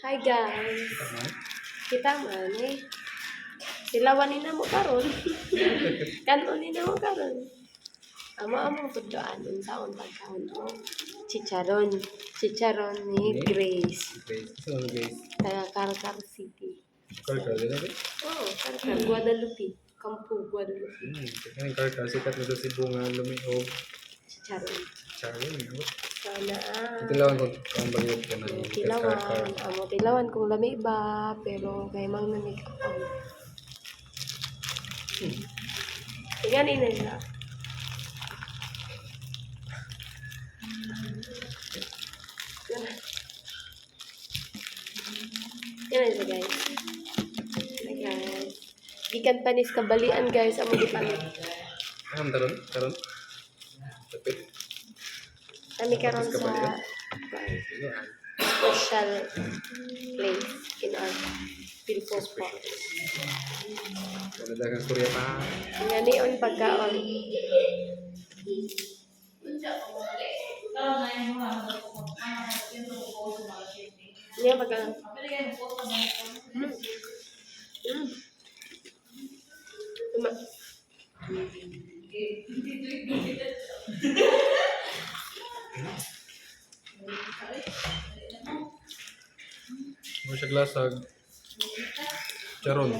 Hi, guys. Kita man eh. Tilawan ni namo karon. Kanon ni namo karon. Amo among tudloan unsaon pagkaon o chicharon. Chicharon ni Grace. Grace. Sino ang Grace? Taga Carcar City. Karkar, din na ba? Oh, Carcar, Guadalupe. Kampo, Guadalupe. Ang Karkar, sikat na sa Cebu nga lumiog. Chicharon. Charon, eh. Sana ah. Tilawan ko kung bagyo ka na. Tilawan. Amo tilawan kung lami ba, pero kay mang namig ako. Tingnan na siya. Yan na. Yan na siya, guys. Hi, guys. Gikan panis kabalian, guys. Amo gipalit. Aham, taron? Taron? Tapit. Kami karon Panis sa kabalian? Sino ang special place in our beautiful special park. place? Wala dagang storya pa. Nga nion pagkaon. Niya pagkaon. Tuma. Mo siya glasag. Charon.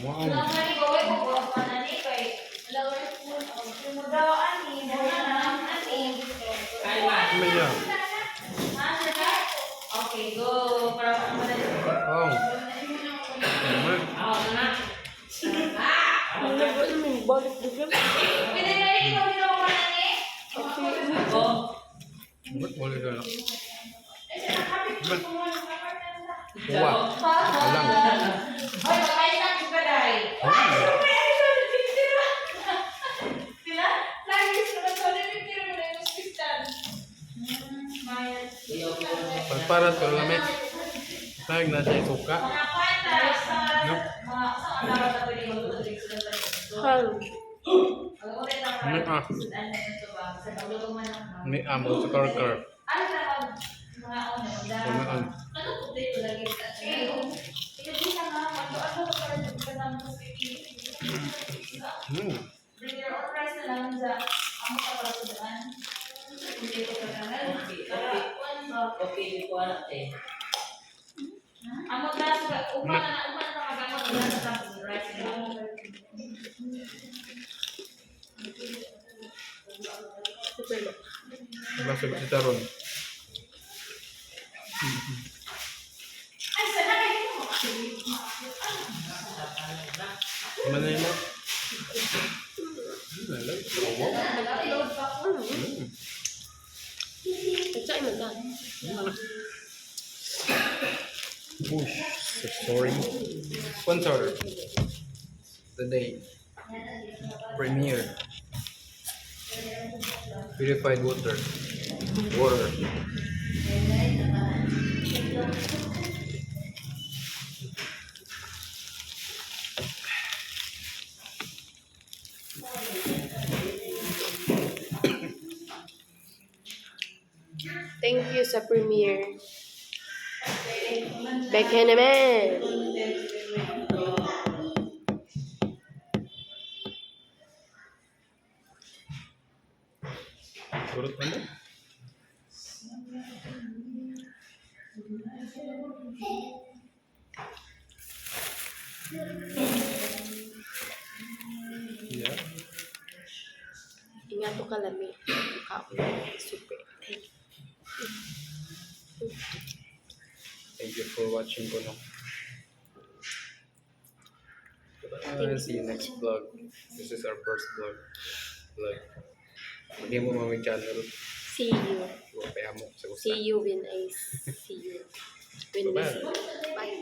Wow. Ano yan? Okay, go. Para madali. Oh. Ano? Ako na. Ano ba naman balik bigla? Pwede na rin ikaw dito ako na ni. Go. Ba't wala ka na? Ba't? Kuha. Alang. Hoy, makain na kita dai. Oh. Pagparas pero lamig. Tag na siya suka. No. Hal. May ah. May amo sa karkar. Kumaan. Bring your own rice na lang sa amo ka para sa daan. Hindi ko ka na. Okay, di ko alam eh. Amo ta sa upa na upa na magamot na sa rice. Super na. Lasag si Charon. Ay, sana kayo. Ano na yun mo? Alam. Wow. Ito ay magda. Push. So sorry. Sponsor. The day. Premiere. Purified water. Water. Thank you sa premiere. Beke naman. Surut pa na. Yeah. Ingato ka lami. Kaon. Super. Thank you. Thank you for watching ko no. Bye. See you next vlog. This is our first vlog. Vlog. Maging mo maming channel. See you. Kaya mo sa usa. See you when I see you. When we Bye-bye. see you. Bye.